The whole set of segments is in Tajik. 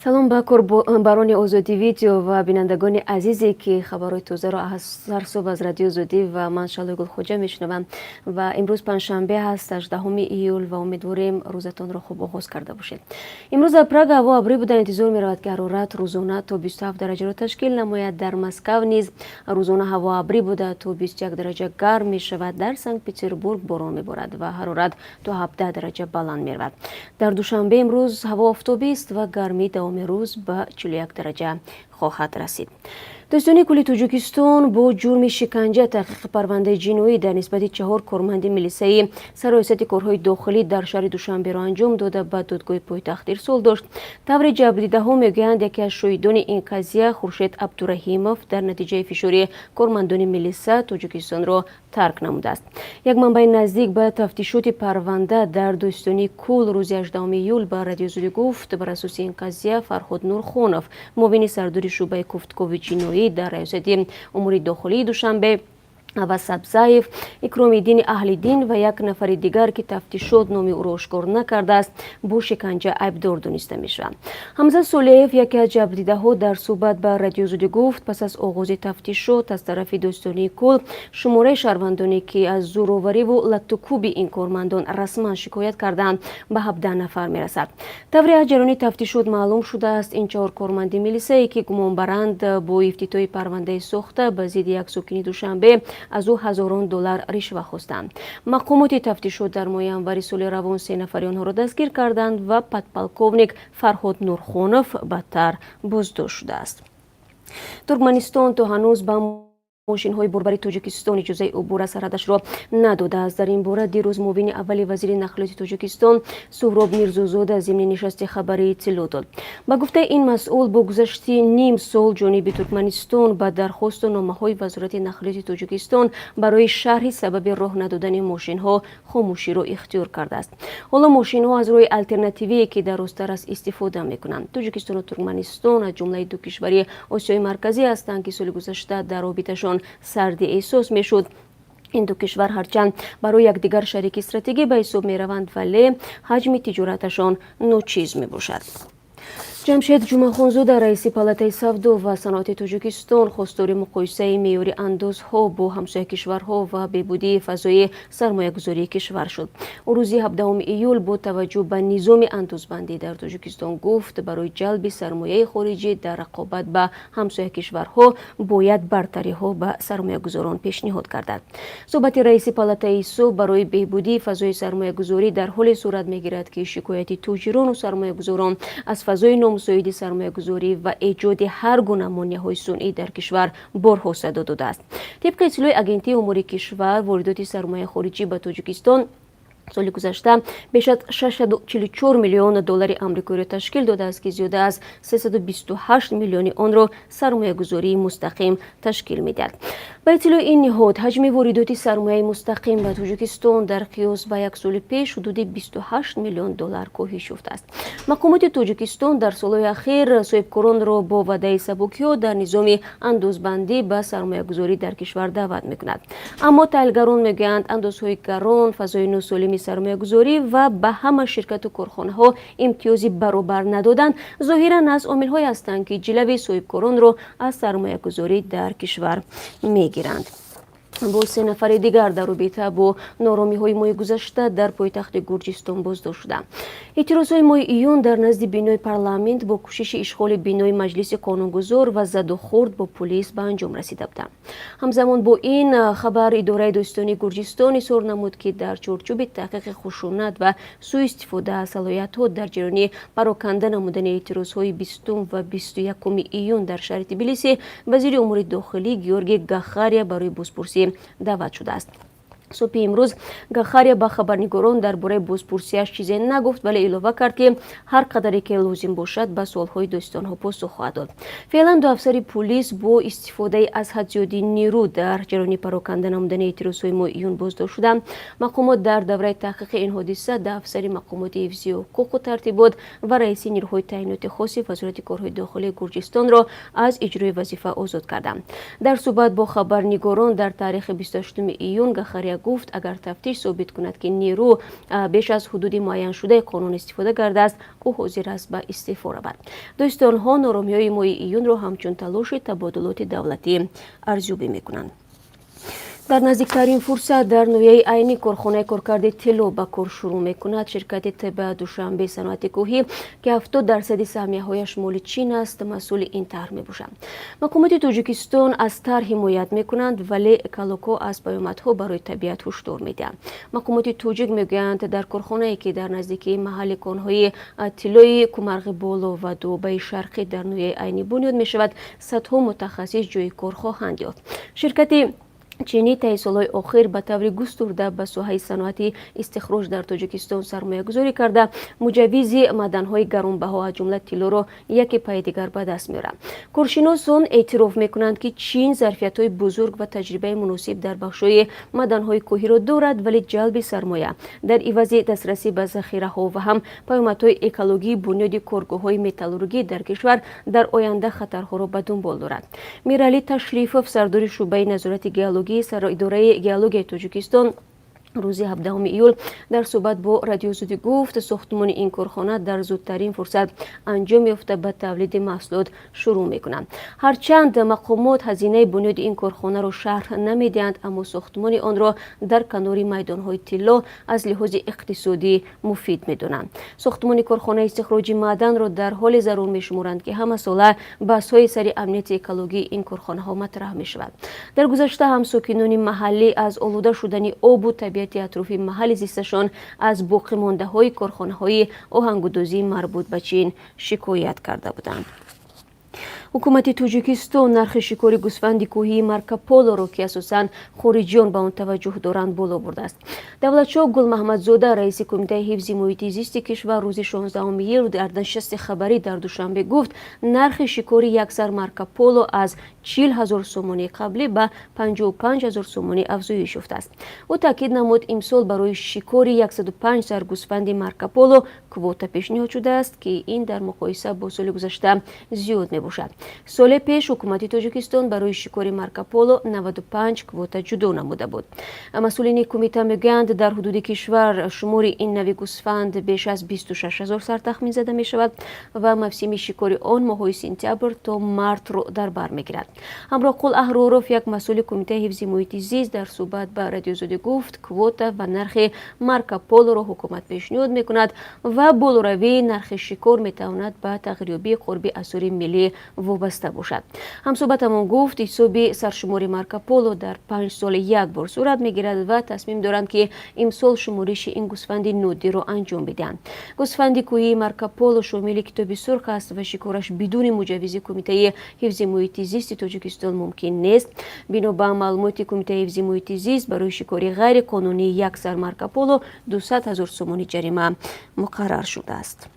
Салом ба корбарони Озодӣ Видео ва бинандагони азизе, ки хабарҳои тозаро аз ҳар субҳ аз Радиои Озодӣ ва ман, Шалои Гулхоҷа, мешунавам. Ва имрӯз панҷшанбе ҳаст, 18 июл, ва умедворем, рӯзатонро хуб оғоз карда бошед. Имрӯз дар Прага ҳаво абрӣ буда, интизор меравад, ки ҳарорат рӯзона то 27 дараҷаро ташкил намояд. Дар Москав низ рӯзона ҳаво абрӣ буда, то 21 дараҷа гарм мешавад. Дар Санкт Петербург борон меборад ва ҳарорат то 17 дараҷа баланд меравад. Дар Душанбе имрӯз ҳаво офтобист ва гармӣ давоми рӯз ба 41 дараҷа хоҳад расид. Додситонии кулли Тоҷикистон бо ҷурми шиканҷа таҳқиқи парвандаи ҷиноӣ дар нисбати чаҳор корманди милисаи Сарраёсати корҳои дохилӣ дар шаҳри Душанберо анҷом дода, ба додгоҳи пойтахт ирсол дошт. Тавре ҷабрдидаҳо мегӯянд, яке аз шоҳидони ин қазия, Хуршед Абдураҳимов, дар натиҷаи фишори кормандони милиса Тоҷикистонро тарк намудааст. Як манбаи наздик ба тафтишоти парванда дар Додситонии кулл рӯзи 18 июл ба Радиои Озодӣ гуфт, бар асоси ин қазия Фарҳод Нурхонов, муовини сардори шӯъбаи кофтукови ҷиноӣ дар Раёсати умури дохилии Душанбе, ва Сабзаев, Икромиддини Аҳлиддин ва як нафари дигар, ки тафтишот номи ӯро ошкор накардааст, бо шиканҷа айбдор дониста мешаванд. Ҳамза Солеев, яке аз ҷабрдидаҳо, дар суҳбат ба Радиои Озодӣ гуфт, пас аз оғози тафтишот аз тарафи Додситонии кулл шумораи шаҳрвандоне, ки аз зӯровариву латтукӯби ин кормандон расман шикоят кардаанд, ба 17 нафар мерасад. Тавре аз ҷараёни тафтишот маълум шудааст, ин чаҳор корманди милисае, ки гумонбаранд, бо ифтитоҳи парвандаи сохта ба зидди як сокини Душанбе аз ӯ ҳазорон доллар ришва хостанд. Мақомоти тафтишот дар моҳи январи соли равон се нафари онҳоро дастгир карданд ва подполковник Фарҳод Нурхонов бадтар боздошт шудааст. Туркманистон то ҳанӯз ба мошинҳои борбари Тоҷикистон иҷозаи убур аз сарҳадашро надодааст. Дар ин бора дирӯз муовини аввали вазири нақлиёти Тоҷикистон Суҳроб Мирзозода зимни нишасти хабарӣ иттилоъ дод. Ба гуфтаи ин масъул, бо гузашти ним сол ҷониби Туркманистон ба дархосту номаҳои Вазорати нақлиёти Тоҷикистон барои шарҳи сабаби роҳ надодани мошинҳо хомӯширо ихтиёр кардааст. Ҳоло мошинҳо аз роҳи алтернативие, ки дарозтар аст, истифода мекунанд. Тоҷикистону Туркманистон аз ҷумлаи ду кишвари Осиёи Марказӣ ҳастанд, ки соли гузашта дар робиташон сардӣ эҳсос мешуд. Ин ду кишвар ҳарчанд барои якдигар шарики стратегӣ ба ҳисоб мераванд, вале ҳаҷми тиҷораташон ночиз мебошад. Ҷамшед Ҷумъахонзода, раиси Палатаи савдо ва саноати Тоҷикистон, хостори муқоисаи меъёри андозҳо бо ҳамсоя кишварҳо ва беҳбудии фазои сармоягузории кишвар шуд. Ӯ рӯзи 17 июл бо таваҷҷӯҳ ба низоми андозбандӣ дар Тоҷикистон гуфт, барои ҷалби сармояи хориҷӣ дар рақобат ба ҳамсоя кишварҳо бояд бартариҳо ба сармоягузорон пешниҳод гардад. Суҳбати раиси палатаи ҳисоб барои беҳбудии фазои сармоягузорӣ дар ҳоле сурат мегирад, ки шикояти тоҷирону сармоягузорон аз фазои номусоиди сармоягузорӣ ва эҷоди ҳар гуна монеаҳои сунъӣ дар кишвар борҳо садо додааст. Тибқи иттилои Агентии омори кишвар, воридоти сармояи хориҷӣ ба Тоҷикистон соли гузашта беш аз 644 миллион доллари амрикоиро ташкил додааст, ки зиёда аз 328 миллиони онро сармоягузории мустақим ташкил медиҳад. Ба иттилои ин ниҳод, ҳаҷми воридоти сармояи мустақим ба Тоҷикистон дар қиёс ба як соли пеш ҳудуди 28 миллион доллар коҳиш ёфтааст. Мақомоти Тоҷикистон дар солҳои ахир соҳибкоронро бо ваъдаи сабукиҳо дар низоми андозбандӣ ба сармоягузорӣ дар кишвар даъват мекунад. Аммо таҳлилгарон мегӯянд, андозҳои гарон, фазои носолими сармоягузорӣ ва ба ҳама ширкату корхонаҳо имтиёзи баробар надодан зоҳиран аз омилҳое ҳастанд, ки ҷилави соҳибкоронро аз сармоягузорӣ дар кишвар мегиранд. Боз се нафари дигар дар робита бо нооромиҳои моҳи гузашта дар пойтахти Гурҷистон боздошт шуданд. Эътирозҳои моҳи июн дар назди бинои парламент бо кӯшиши ишғоли бинои маҷлиси қонунгузор ва задухӯрд бо пулис ба анҷом расида буданд. Ҳамзамон бо ин хабар идораи додситонии Гурҷистон изҳор намуд, ки дар чорчӯби таҳқиқи хушунат ва сӯистифода аз салоҳиятҳо дар ҷараёни пароканда намудани эътирозҳои 20 ва 21 июн дар шаҳри Тбилиси вазири умури дохилӣ Георгий Гахария барои бозпурсӣ даъват шудааст. Субҳи имрӯз Гахария ба хабарнигорон дар бораи бозпурсиаш чизе нагуфт, вале илова кард, ки ҳар қадаре ки лозим бошад, ба суолҳои додситонҳо посух хоҳад дод. Феълан ду афсари пулис бо истифодаи аз ҳад зиёди нерӯ дар ҷараёни пароканда намудани эътирозҳои моҳи июн боздошт шуданд. Мақомот дар давраи таҳқиқи ин ҳодиса 10 афсари мақомоти ҳифзи ҳуқуқу тартибот ва раиси нерӯҳои таъиноти хоси Вазорати корҳои дохилии Гурҷистонро аз иҷрои вазифа озод карданд. Дар суҳбат бо хабарнигорон дар таърихи 28 июн Гахария Гуфт, агар тафтиш собит кунад, ки нерӯ беш аз ҳудуди муайяншудаи қонун истифода кардааст, ӯ ҳозир аст ба истеъфо равад. Дӯстонҳо нооромиҳои моҳи июнро ҳамчун талоши табодулоти давлатӣ арзёбӣ мекунанд. Дар наздиктарин фурсат дар ноҳияи Айнӣ корхонаи коркарди тилло ба кор шурӯъ мекунад. Ширкати ТБА Душанбе саноати кӯҳӣ, ки 70% саҳмияҳояш моли Чин аст, масъули ин тарҳ мебошад. Мақомоти Тоҷикистон аз тарҳ ҳимоят мекунанд, вале экологҳо аз паёмадҳо барои табиат ҳушдор медиҳанд. Мақомоти тоҷик мегӯянд, дар корхонае, ки дар наздикии маҳалли конҳои тиллои Кумарғи Боло ва Дуобаи Шарқӣ дар ноҳияи Айнӣ бунёд мешавад, садҳо мутахассис ҷойи кор хоҳанд ёфт. Ширкати чинӣ таи солҳои охир ба таври густурда ба соҳаи саноати истихроҷ дар Тоҷикистон сармоягузорӣ карда, муҷаввизи маъданҳои гаронбаҳо, аз ҷумла тиллоро яке пайи дигар ба даст меорад. Коршиносон эътироф мекунанд, ки Чин зарфиятҳои бузург ва таҷрибаи муносиб дар бахшҳои маъданҳои кӯҳиро дорад, вале ҷалби сармоя дар ивази дастрасӣ ба захираҳо ва ҳам паёмадҳои экологии бунёди коргоҳҳои металлургӣ дар кишвар дар оянда хатарҳоро ба дунбол дорад. Миралӣ Ташрифов, сардори шӯъбаи назорати геологии Идораи геологияи Тоҷикистон, рӯзи 17 июл дар суҳбат бо Радиои Озодӣ гуфт, сохтмони ин корхона дар зудтарин фурсат анҷом ёфта, ба тавлиди маҳсулот шурӯъ мекунанд. Ҳарчанд мақомот ҳазинаи бунёди ин корхонаро шарҳ намедиҳанд, аммо сохтмони онро дар канори майдонҳои тилло аз лиҳози иқтисодӣ муфид медонанд. Сохтмони корхонаи истихроҷи маъданро дар ҳоле зарур мешуморанд, ки ҳамасола баҳсҳои сари амнияти экологии ин корхонаҳо матраҳ мешавад. Дар гузашта ҳам сокинони маҳаллӣ аз олуда шудани обу табиати атрофи маҳалли зисташон аз боқимондаҳои корхонаҳои оҳангудозии марбут ба Чин шикоят карда буданд. Ҳукумати Тоҷикистон нархи шикори гӯсфанди кӯҳии Маркополоро, ки асосан хориҷиён ба он таваҷҷӯҳ доранд, боло бурдааст. Давлатшоҳ Гулмаҳмадзода, раиси Кумитаи ҳифзи муҳити зисти кишвар, рӯзи 16 июл дар нишасти хабарӣ дар Душанбе гуфт, нархи шикори як сар Маркополо аз 40 000 сомонии қаблӣ ба 55 000 сомонӣ афзоиш ёфтааст. Ӯ таъкид намуд, имсол барои шикори 105 сар гӯсфанди Маркополо квота пешниҳод шудааст, ки ин дар муқоиса бо соли гузашта зиёд мебошад. Соли пеш ҳукумати Тоҷикистон барои шикори Маркополо 95 квота ҷудо намуда буд. Масъулини кумита мегӯянд, дар ҳудуди кишвар шумори ин нави гӯсфанд беш аз 26 ҳазор сар тахмин зада мешавад ва мавсими шикори он моҳҳои сентябр то мартро дар бар мегирад. Ҳамроҳқул Аҳроров, як масъули Кумитаи ҳифзи муҳити зист, дар суҳбат ба Радиои Озодӣ гуфт, квота ва нархи Маркополоро ҳукумат пешниҳод мекунад ва болоравии нархи шикор метавонад ба тағйирёбии қурби асъори миллӣ вобаста бошад. Ҳамсӯҳбатамон гуфт, ҳисоби саршумори Маркополо дар 5 сол як бор сурат мегирад ва тасмим доранд, ки имсол шумориши ин гӯсфанди нодирро анҷом бидиҳанд. Гӯсфанди кӯҳии Маркополо шомили Китоби сурх аст ва шикораш бидуни муҷаввизи Кумитаи ҳифзи муҳити зисти Тоҷикистон мумкин нест. Бино ба маълумоти Кумитаи ҳифзи муҳити зист, барои шикори ғайриқонунии як сар Маркополо 200 ҳазор сомонӣ ҷарима муқаррар шудааст.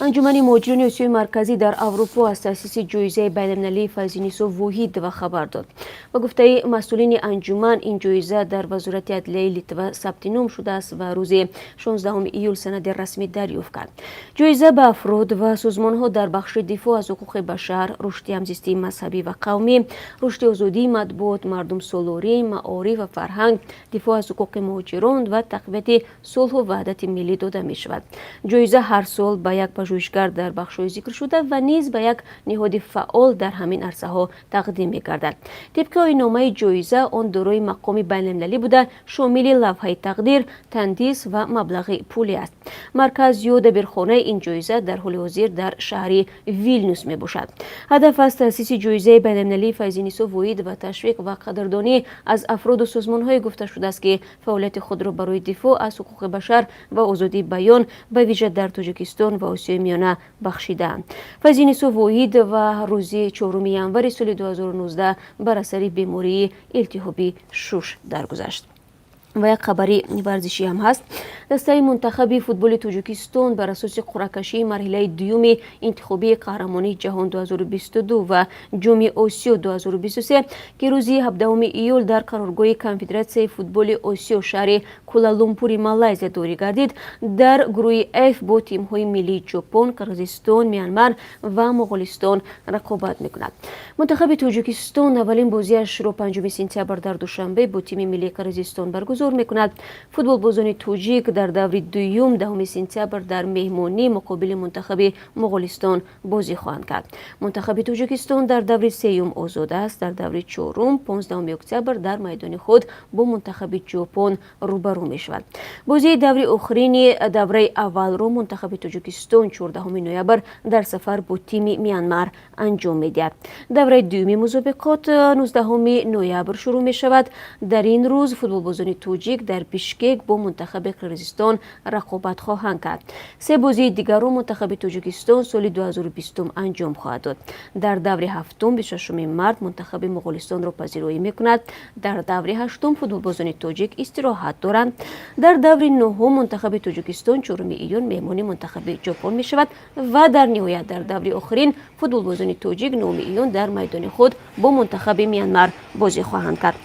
Анҷумани муҳоҷирони Осиёи Марказӣ дар Аврупо аз таъсиси ҷоизаи байналмилалии Файзинисо Воҳидова хабар дод. Ба гуфтаи масъулини анҷуман, ин ҷоиза дар Вазорати адлияи Литва сабти ном шудааст ва рӯзи 16 июл санади расмӣ дарёфт кард. Ҷоиза ба афрод ва созмонҳо дар бахши дифоъ аз ҳуқуқи башар, рушди ҳамзистии мазҳабӣ ва қавмӣ, рушди озодии матбуот, мардумсолорӣ, маориф ва фарҳанг, дифоъ аз ҳуқуқи муҳоҷирон ва тақвияти сулҳу ваҳдати миллӣ дода мешавад. Ҷоиза ҳар сол ба як пажӯҳишгар дар бахшҳои зикршуда ва низ ба як ниҳоди фаъол дар ҳамин арсаҳо тақдим мегардад. Тибқи оинномаи ҷоиза, он дорои мақоми байналмилалӣ буда, шомили лавҳаи тақдир, тандис ва маблағи пулӣ аст. Марказ ё дабирхонаи ин ҷоиза дар ҳоли ҳозир дар шаҳри Вилнюс мебошад. Ҳадаф аз таъсиси ҷоизаи байналмилалии Файзинисо Воҳидова ташвиқ ва қадрдонӣ аз афроду созмонҳое гуфта шудааст, ки фаъолияти худро барои дифоъ аз ҳуқуқи башар ва озодии баён, ба вижа дар Тоҷикистон ва Осиёи Миёна, бахшидаанд. Файзинисо Воҳидова рӯзи 4 январи соли 2019 бар асари бемории илтиҳоби шуш даргузашт. Ва як хабари варзишӣ ҳам ҳаст. Дастаи мунтахаби футболи Тоҷикистон бар асоси қуръакашии марҳилаи дуюми интихобии қаҳрамонии ҷаҳон 2022 ва Ҷоми Осиё 2023, ки рӯзи 17 июл дар қароргоҳи Конфедератсияи футболи Осиё, шаҳри Куалалумпури Малайзия дорӣ гардид, дар гурӯҳи Ф бо тимҳои миллии Ҷопон, Қирғизистон, Мянмар ва Моғолистон рақобат мекунад. Мунтахаби Тоҷикистон аввалин бозиашро 5 сентябр дар Душанбе бо тими миллии Қирғизистон баргузор мекунад. Футболбозони тоҷик дар даври дуюм 10 сентябр дар меҳмонӣ муқобили мунтахаби Моғолистон бозӣ хоҳанд кард. Мунтахаби Тоҷикистон дар даври сеюм озод аст. Дар даври чорум 15 октябр дар майдони худ бо мунтахаби Ҷопон рӯбарӯ мешавад. Бозии даври охирини давраи аввалро мунтахаби Тоҷикистон 14 ноябр дар сафар бо тими Мянмар анҷом медиҳад. Давраи дуюми мусобиқот 19 ноябр шурӯъ мешавад. Дар ин рӯз футболбозони тоҷик дар Бишкек бо мунтахаби Қирғизистон рақобат хоҳанд кард. Се бозии дигарро мунтахаби Тоҷикистон соли 2020 анҷом хоҳад дод. Дар даври ҳафтум 26 март мунтахаби Моғолистонро пазироӣ мекунад. Дар даври ҳаштум футболбозони тоҷик истироҳат доранд. Дар даври нуҳум мунтахаби Тоҷикистон 4 июн меҳмони мунтахаби Ҷопон мешавад ва дар ниҳоят дар даври охирин футболбозони тоҷик 9 июн дар майдони худ бо мунтахаби Мянмар бозӣ хоҳанд кард.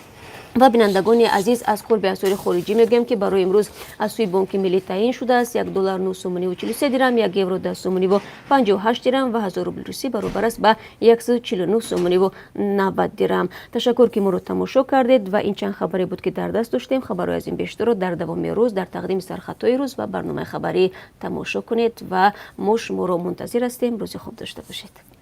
Ва, бинандагони азиз, аз қурби асъори хориҷӣ мегӯем, ки барои имрӯз аз сӯи Бонки Миллӣ таъин шудааст: 1 доллар 9 сомониву 43 дирам, 1 евро 10 сомониву 58 дирам ва 1000 рубли русӣ баробар аст ба 149 сомониву 90 дирам. Ташаккур, ки моро тамошо кардед, ва ин чанд хабаре буд, ки дар даст доштем. Хабарҳои аз ин бештарро дар давоми рӯз дар тақдими сархатҳои рӯз ва барномаи хабарӣ тамошо кунед ва мо шуморо мунтазир ҳастем. Рӯзи хуб дошта бошед.